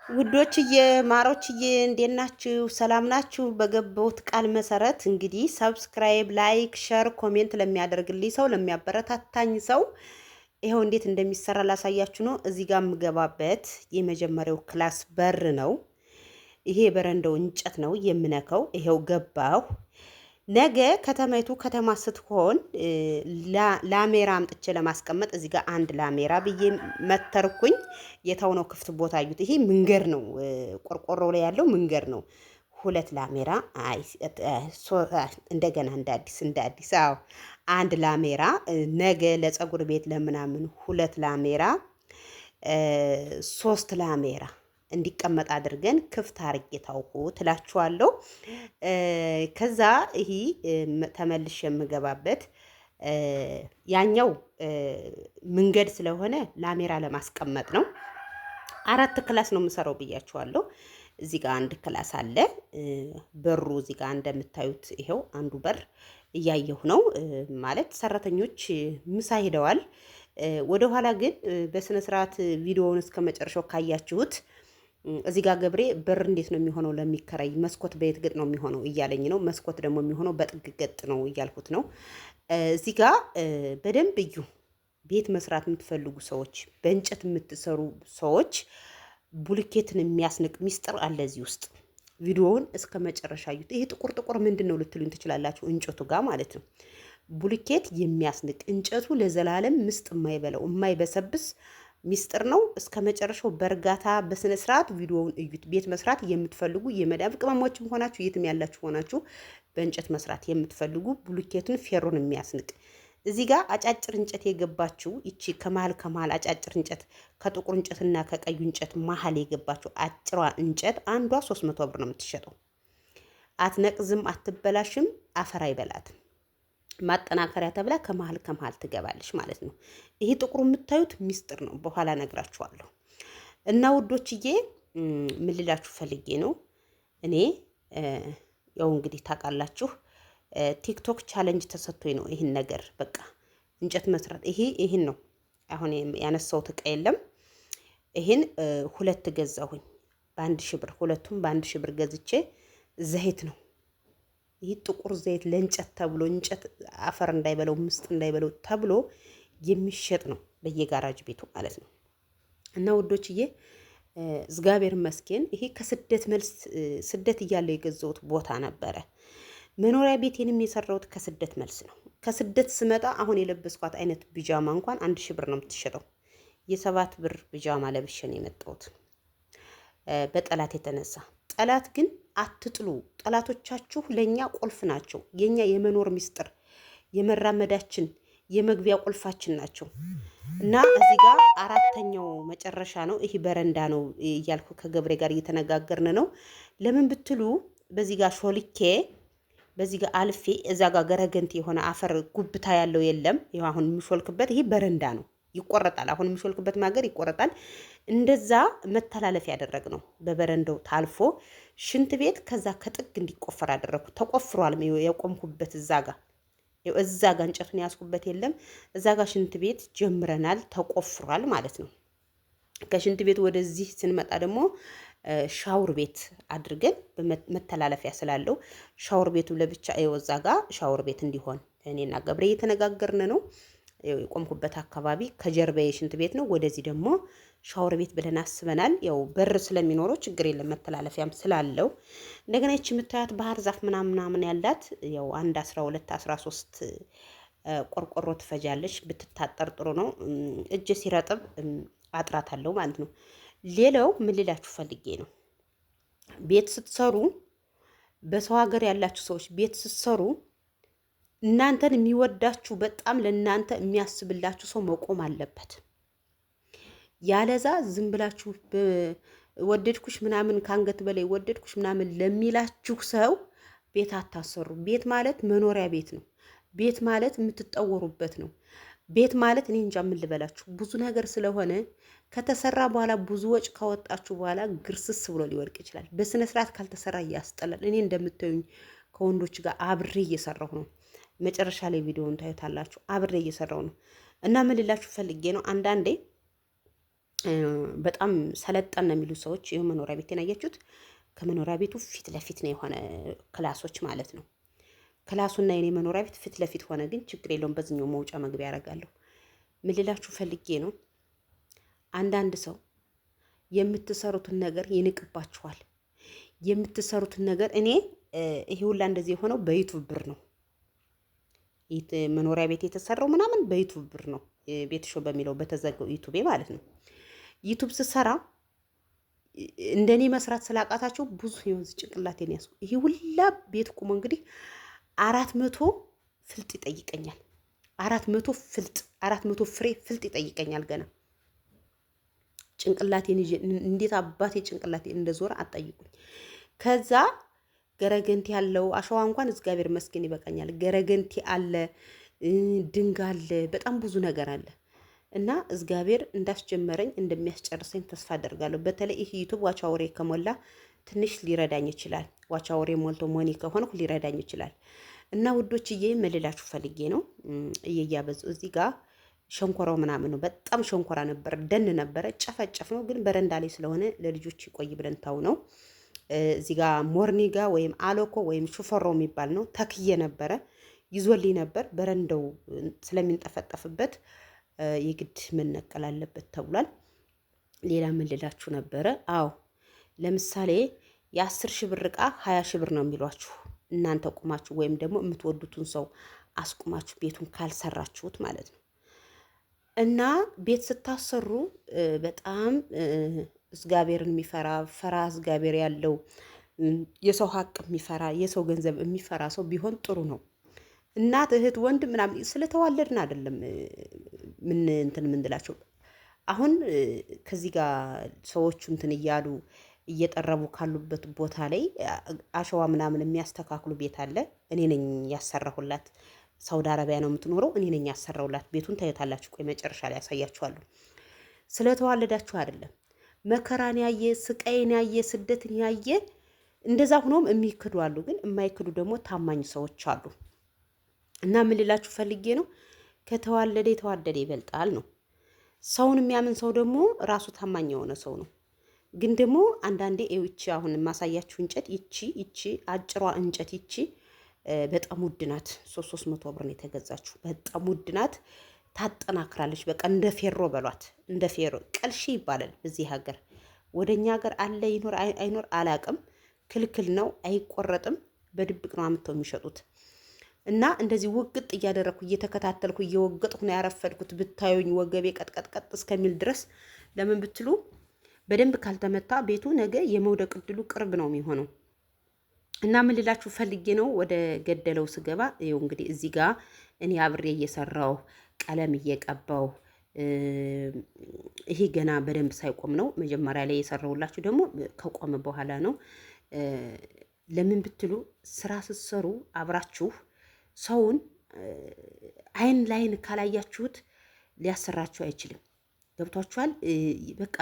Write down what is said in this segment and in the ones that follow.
ውዶችዬ ማሮችዬ እንዴት ናችሁ? ሰላም ናችሁ? በገባሁት ቃል መሰረት እንግዲህ subscribe፣ like፣ share፣ comment ለሚያደርግልኝ ሰው ለሚያበረታታኝ ሰው ይኸው እንዴት እንደሚሰራ ላሳያችሁ ነው። እዚህ ጋር የምገባበት የመጀመሪያው class በር ነው። ይሄ የበረንዳው እንጨት ነው የምነካው። ይኸው ገባሁ። ነገ ከተማይቱ ከተማ ስትሆን ላሜራ አምጥቼ ለማስቀመጥ እዚህ ጋር አንድ ላሜራ ብዬ መተርኩኝ። የታውነው ክፍት ቦታ እዩት። ይሄ መንገድ ነው፣ ቆርቆሮ ላይ ያለው መንገድ ነው። ሁለት ላሜራ፣ አይ እንደገና እንደ አዲስ እንደ አዲስ። አዎ አንድ ላሜራ ነገ ለፀጉር ቤት ለምናምን ሁለት ላሜራ፣ ሶስት ላሜራ እንዲቀመጥ አድርገን ክፍት አርጌ ታውኩ ትላችኋለሁ። ከዛ ይሄ ተመልሼ የምገባበት ያኛው መንገድ ስለሆነ ላሜራ ለማስቀመጥ ነው። አራት class ነው የምሰራው ብያችኋለሁ። እዚህ ጋር አንድ class አለ። በሩ እዚህ ጋር እንደምታዩት ይሄው አንዱ በር እያየሁ ነው። ማለት ሰራተኞች ምሳ ሄደዋል። ወደኋላ ግን በስነ ስርዓት ቪዲዮውን እስከ መጨረሻው ካያችሁት እዚህ ጋር ገብሬ በር እንዴት ነው የሚሆነው ለሚከራይ መስኮት በየት ገጥ ነው የሚሆነው እያለኝ ነው። መስኮት ደግሞ የሚሆነው በጥግ ገጥ ነው እያልኩት ነው። እዚህ ጋር በደንብ እዩ። ቤት መስራት የምትፈልጉ ሰዎች፣ በእንጨት የምትሰሩ ሰዎች ቡልኬትን የሚያስንቅ ሚስጥር አለ እዚህ ውስጥ። ቪዲዮውን እስከ መጨረሻ እዩት። ይሄ ጥቁር ጥቁር ምንድን ነው ልትሉኝ ትችላላችሁ። እንጨቱ ጋር ማለት ነው። ቡልኬት የሚያስንቅ እንጨቱ ለዘላለም ምስጥ የማይበላው የማይበሰብስ ሚስጥር ነው። እስከ መጨረሻው በእርጋታ በስነ ስርዓት ቪዲዮውን እዩት። ቤት መስራት የምትፈልጉ የመዳብ ቅመሞችም ሆናችሁ የትም ያላችሁ ሆናችሁ በእንጨት መስራት የምትፈልጉ ብሎኬቱን ፌሮን የሚያስንቅ እዚህ ጋር አጫጭር እንጨት የገባችው ይቺ ከመሀል ከመሀል አጫጭር እንጨት ከጥቁር እንጨትና ከቀዩ እንጨት መሀል የገባችው አጭሯ እንጨት አንዷ 300 ብር ነው የምትሸጠው። አትነቅዝም፣ አትበላሽም፣ አፈር አይበላትም። ማጠናከሪያ ተብላ ከመሀል ከመሀል ትገባለች ማለት ነው። ይሄ ጥቁሩ የምታዩት ሚስጥር ነው፣ በኋላ ነግራችኋለሁ። እና ውዶችዬ ምን ልላችሁ ፈልጌ ነው፣ እኔ ያው እንግዲህ ታውቃላችሁ ቲክቶክ challenge ተሰጥቶኝ ነው ይህን ነገር በቃ እንጨት መስራት ይሄ ይህን ነው አሁን ያነሳሁት እቃ የለም። ይህን ሁለት ገዛሁኝ በ1000 ብር፣ ሁለቱም በ1000 ብር ገዝቼ ዘይት ነው ይህ ጥቁር ዘይት ለእንጨት ተብሎ እንጨት አፈር እንዳይበለው ምስጥ እንዳይበለው ተብሎ የሚሸጥ ነው በየጋራጅ ቤቱ ማለት ነው። እና ውዶችዬ እግዚአብሔር ይመስገን ይሄ ከስደት መልስ ስደት እያለው የገዛሁት ቦታ ነበረ። መኖሪያ ቤቴንም የሰራሁት ከስደት መልስ ነው። ከስደት ስመጣ አሁን የለበስኳት አይነት ቢጃማ እንኳን 1000 ብር ነው የምትሸጠው። የ7 ብር ቢጃማ ለብሼ ነው የመጣሁት በጠላት የተነሳ። ጠላት ግን አትጥሉ። ጠላቶቻችሁ ለኛ ቁልፍ ናቸው። የኛ የመኖር ሚስጥር፣ የመራመዳችን የመግቢያ ቁልፋችን ናቸው። እና እዚህ ጋር አራተኛው መጨረሻ ነው። ይሄ በረንዳ ነው እያልኩ ከገብሬ ጋር እየተነጋገርን ነው። ለምን ብትሉ በዚህ ጋር ሾልኬ በዚህ ጋር አልፌ እዛ ጋር ገረገንት የሆነ አፈር ጉብታ ያለው የለም። ይኸው አሁን የምሾልክበት ይሄ በረንዳ ነው። ይቆረጣል። አሁን የሚሾልክበት ማገር ይቆረጣል። እንደዛ መተላለፍ ያደረግ ነው። በበረንዳው ታልፎ ሽንት ቤት ከዛ ከጥግ እንዲቆፈር አደረግኩ። ተቆፍሯል። የቆምኩበት እዛ ጋር እዛ ጋር እንጨቱን ያስኩበት የለም። እዛ ጋር ሽንት ቤት ጀምረናል። ተቆፍሯል ማለት ነው። ከሽንት ቤት ወደዚህ ስንመጣ ደግሞ ሻውር ቤት አድርገን መተላለፊያ ስላለው ሻውር ቤቱ ለብቻ እዛ ጋር ሻውር ቤት እንዲሆን እኔና ገብሬ እየተነጋገርን ነው። የቆምኩበት አካባቢ ከጀርባ የሽንት ቤት ነው። ወደዚህ ደግሞ ሻወር ቤት ብለን አስበናል። ያው በር ስለሚኖረው ችግር የለም መተላለፊያም ስላለው። እንደገና ይቺ የምታያት ባህር ዛፍ ምናምን ምናምን ያላት ያው አንድ 12 13 ቆርቆሮ ትፈጃለች። ብትታጠር ጥሩ ነው። እጅ ሲረጥብ አጥራት አለው ማለት ነው። ሌላው ምን ልላችሁ ፈልጌ ነው፣ ቤት ስትሰሩ በሰው ሀገር ያላችሁ ሰዎች ቤት ስትሰሩ እናንተን የሚወዳችሁ በጣም ለእናንተ የሚያስብላችሁ ሰው መቆም አለበት። ያለዛ ዝም ብላችሁ ወደድኩሽ ምናምን ከአንገት በላይ ወደድኩሽ ምናምን ለሚላችሁ ሰው ቤት አታሰሩ። ቤት ማለት መኖሪያ ቤት ነው። ቤት ማለት የምትጠወሩበት ነው። ቤት ማለት እኔ እንጃ ምን ልበላችሁ ብዙ ነገር ስለሆነ ከተሰራ በኋላ ብዙ ወጭ ካወጣችሁ በኋላ ግርስስ ብሎ ሊወድቅ ይችላል። በስነ ስርዓት ካልተሰራ ያስጠላል። እኔ እንደምታዩኝ ከወንዶች ጋር አብሬ እየሰራሁ ነው። መጨረሻ ላይ ቪዲዮውን ታዩታላችሁ። አብሬ እየሰራሁ ነው እና ምን ልላችሁ ፈልጌ ነው፣ አንዳንዴ በጣም ሰለጠን ነው የሚሉ ሰዎች ይኸው መኖሪያ ቤቴን አያችሁት። ከመኖሪያ ቤቱ ፊት ለፊት ነው የሆነ ክላሶች ማለት ነው። ክላሱና የኔ መኖሪያ ቤት ፊት ለፊት ሆነ፣ ግን ችግር የለውም። በዚህኛው መውጫ መግቢያ ያደርጋለሁ። ምን ልላችሁ ፈልጌ ነው፣ አንዳንድ ሰው የምትሰሩትን ነገር ይንቅባችኋል። የምትሰሩትን ነገር እኔ ይሄ ሁላ እንደዚህ የሆነው በ YouTube ብር ነው። መኖሪያ ቤት የተሰራው ምናምን በ YouTube ብር ነው። ቤት ሾው በሚለው በተዘጋው YouTube ኤ ማለት ነው። YouTube ስሰራ እንደኔ መስራት ስላቃታቸው ብዙ የወንዝ ጭንቅላቴን ያዝኩ። ይሄ ሁላ ቤት ቁሞ እንግዲህ 400 ፍልጥ ይጠይቀኛል። 400 ፍልጥ፣ 400 ፍሬ ፍልጥ ይጠይቀኛል። ገና ጭንቅላቴን ይዤ እንዴት አባቴ ጭንቅላቴ እንደዞረ አትጠይቁኝ። ከዛ ገረገንቲ ያለው አሸዋ እንኳን እግዚአብሔር ይመስገን ይበቃኛል። ገረገንቲ አለ፣ ድንጋ አለ፣ በጣም ብዙ ነገር አለ። እና እግዚአብሔር እንዳስጀመረኝ እንደሚያስጨርሰኝ ተስፋ አደርጋለሁ። በተለይ ይህ YouTube watch hour ኤ ከሞላ ትንሽ ሊረዳኝ ይችላል። Watch hour ኤ ሞልቶ money ከሆንኩ ሊረዳኝ ይችላል። እና ውዶችዬ መልላችሁ ፈልጌ ነው እየያበዙ እዚህ ጋር ሸንኮራው ምናምን ነው። በጣም ሸንኮራ ነበር፣ ደን ነበረ፣ ጨፈጨፍ ነው። ግን በረንዳ ላይ ስለሆነ ለልጆች ይቆይ ብለን ታው ነው። እዚህ ጋር ሞርኒጋ ወይም አሎኮ ወይም ሹፈሮ የሚባል ነው ተክዬ ነበረ፣ ይዞልኝ ነበር። በረንዳው ስለሚንጠፈጠፍበት የግድ መነቀል አለበት ተብሏል። ሌላ ምን ልላችሁ ነበረ? አዎ ለምሳሌ የ10 ሺህ ብር እቃ 20 ሺህ ብር ነው የሚሏችሁ እናንተ ቁማችሁ ወይም ደግሞ የምትወዱትን ሰው አስቁማችሁ ቤቱን ካልሰራችሁት ማለት ነው። እና ቤት ስታሰሩ በጣም እግዚአብሔርን የሚፈራ፣ ፈራ እግዚአብሔር ያለው፣ የሰው ሀቅ የሚፈራ፣ የሰው ገንዘብ የሚፈራ ሰው ቢሆን ጥሩ ነው። እናት፣ እህት፣ ወንድ ምናምን ስለተዋለድን አይደለም ምን እንትን የምንላቸው። አሁን ከዚህ ጋር ሰዎቹ እንትን እያሉ እየጠረቡ ካሉበት ቦታ ላይ አሸዋ ምናምን የሚያስተካክሉ ቤት አለ። እኔ ነኝ ያሰራሁላት። ሳውዲ አረቢያ ነው የምትኖረው። እኔ ነኝ ያሰራሁላት። ቤቱን ታዩታላችሁ። ቆይ መጨረሻ ላይ ያሳያችኋለሁ። ስለተዋለዳችሁ አይደለም። መከራን ያየ፣ ስቃይን ያየ፣ ስደትን ያየ እንደዛ ሆኖም የሚክዱ አሉ። ግን የማይክዱ ደግሞ ታማኝ ሰዎች አሉ። እና ምን ልላችሁ ፈልጌ ነው፣ ከተዋለደ የተዋደደ ይበልጣል ነው። ሰውን የሚያምን ሰው ደግሞ ራሱ ታማኝ የሆነ ሰው ነው። ግን ደግሞ አንዳንዴ ይቺ አሁን የማሳያችሁ እንጨት ይቺ አጭሯ እንጨት ይቺ በጣም ውድ ናት። 300 ብር ነው የተገዛችሁ። በጣም ውድ ናት። ታጠናክራለች። በቃ እንደ ፌሮ በሏት፣ እንደ ፌሮ ቀልሺ ይባላል በዚህ ሀገር። ወደኛ ሀገር አለ ይኖር አይኖር አላቅም። ክልክል ነው፣ አይቆረጥም። በድብቅ ነው አምጥተው የሚሸጡት። እና እንደዚህ ውግጥ እያደረግኩ እየተከታተልኩ እየወገጥኩ ነው ያረፈድኩት። ብታዩኝ ወገቤ ቀጥቀጥቀጥ እስከሚል ድረስ። ለምን ብትሉ በደንብ ካልተመታ ቤቱ ነገ የመውደቅ እድሉ ቅርብ ነው የሚሆነው። እና ምን ልላችሁ ፈልጌ ነው፣ ወደ ገደለው ስገባ ይኸው እንግዲህ እዚህ ጋር እኔ አብሬ እየሰራሁ ቀለም እየቀባው፣ ይሄ ገና በደንብ ሳይቆም ነው። መጀመሪያ ላይ የሰራሁላችሁ ደግሞ ከቆመ በኋላ ነው። ለምን ብትሉ ስራ ስትሰሩ አብራችሁ ሰውን አይን ላይን ካላያችሁት ሊያሰራችሁ አይችልም። ገብቷችኋል? በቃ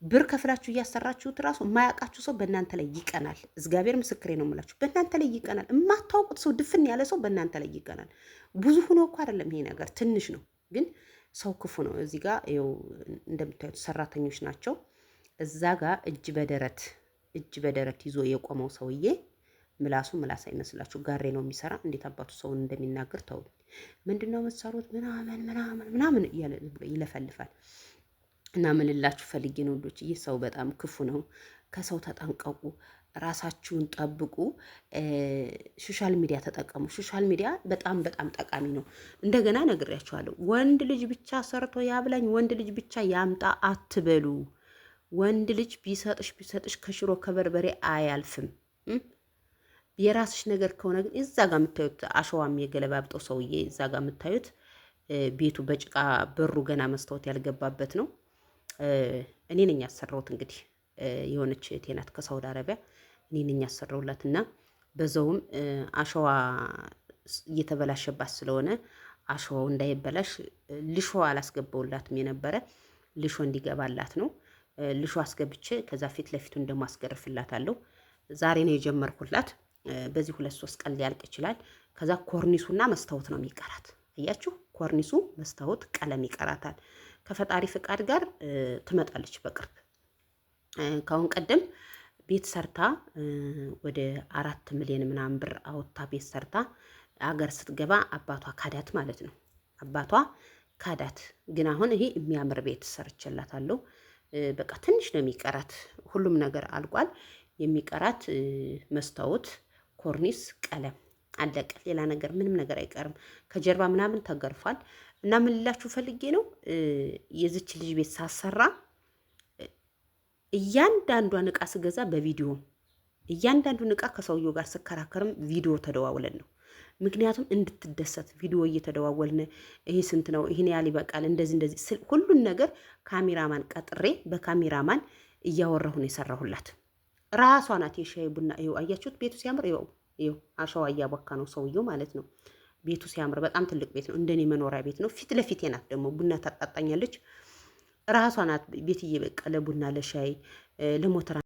ብር ከፍላችሁ እያሰራችሁት ራሱ የማያውቃችሁ ሰው በእናንተ ላይ ይቀናል። እግዚአብሔር ምስክሬ ነው የምላችሁ፣ በእናንተ ላይ ይቀናል። የማታውቁት ሰው፣ ድፍን ያለ ሰው በእናንተ ላይ ይቀናል። ብዙ ሆኖ እኮ አይደለም ይሄ ነገር ትንሽ ነው፣ ግን ሰው ክፉ ነው። እዚህ ጋር ይኸው እንደምታዩት ሰራተኞች ናቸው። እዛ ጋር እጅ በደረት ይዞ የቆመው ሰውዬ ምላሱ ምላስ አይመስላችሁ፣ ጋሬ ነው የሚሰራ። እንዴት አባቱ ሰውን እንደሚናገር ተውኝ። ምንድን ነው የምትሰሩት ምናምን ምናምን ምናምን እያለ ይለፈልፋል። እና ምን ልላችሁ ፈልጌ ነው ውዶች፣ ይህ ሰው በጣም ክፉ ነው። ከሰው ተጠንቀቁ፣ ራሳችሁን ጠብቁ። Social media ተጠቀሙ። Social media በጣም በጣም ጠቃሚ ነው። እንደገና ነግሬያችኋለሁ። ወንድ ልጅ ብቻ ሰርቶ ያብላኝ፣ ወንድ ልጅ ብቻ ያምጣ አትበሉ። ወንድ ልጅ ቢሰጥሽ ቢሰጥሽ ከሽሮ ከበርበሬ አያልፍም። የራስሽ ነገር ከሆነ ግን እዛ ጋር የምታዩት አሸዋም የገለባብጠው ሰውዬ እዛ ጋር የምታዩት ቤቱ በጭቃ በሩ ገና መስታወት ያልገባበት ነው። እኔ ነኝ ያሰራሁት። እንግዲህ የሆነች እህቴ ናት ከሳውዲ አረቢያ፣ እኔ ነኝ ያሰራሁላት እና በዛውም አሸዋ እየተበላሸባት ስለሆነ አሸዋው እንዳይበላሽ ልሾ አላስገባውላትም የነበረ፣ ልሾ እንዲገባላት ነው። ልሾ አስገብቼ ከዛ ፊት ለፊቱን ደግሞ አስገርፍላታለሁ። ዛሬ ነው የጀመርኩላት። በዚህ 2-3 ቀን ሊያልቅ ይችላል። ከዛ ኮርኒሱና መስታወት ነው የሚቀራት። አያችሁ፣ ኮርኒሱ፣ መስታወት፣ ቀለም ይቀራታል። ከፈጣሪ ፍቃድ ጋር ትመጣለች በቅርብ። ከአሁን ቀደም ቤት ሰርታ ወደ 4 ሚሊዮን ምናምን ብር አውጥታ ቤት ሰርታ አገር ስትገባ አባቷ ካዳት ማለት ነው። አባቷ ካዳት። ግን አሁን ይሄ የሚያምር ቤት ሰርቼላታለሁ። በቃ ትንሽ ነው የሚቀራት፣ ሁሉም ነገር አልቋል። የሚቀራት መስታወት፣ ኮርኒስ፣ ቀለም፣ አለቀ። ሌላ ነገር ምንም ነገር አይቀርም። ከጀርባ ምናምን ተገርፏል። እና ምን ልላችሁ ፈልጌ ነው፣ የዚች ልጅ ቤት ሳሰራ እያንዳንዷን እቃ ስገዛ በቪዲዮ፣ እያንዳንዱን እቃ ከሰውየው ጋር ስከራከርም ቪዲዮ ተደዋውለን ነው። ምክንያቱም እንድትደሰት ቪዲዮ እየተደዋወልን ይሄ ስንት ነው፣ ይህን ያህል ይበቃል፣ እንደዚህ እንደዚህ፣ ሁሉን ነገር ካሜራማን ቀጥሬ በካሜራማን እያወራሁ ነው የሰራሁላት። ራሷ ናት የሻይ ቡና። ይኸው አያችሁት፣ ቤቱ ሲያምር፣ ይኸው ይኸው አሸዋ እያቦካ ነው ሰውየው ማለት ነው። ቤቱ ሲያምር በጣም ትልቅ ቤት ነው። እንደኔ መኖሪያ ቤት ነው። ፊት ለፊቴ ናት ደግሞ ቡና ታጣጣኛለች። ራሷ ናት ቤት እየበቀለ ቡና ለሻይ ለሞተራ።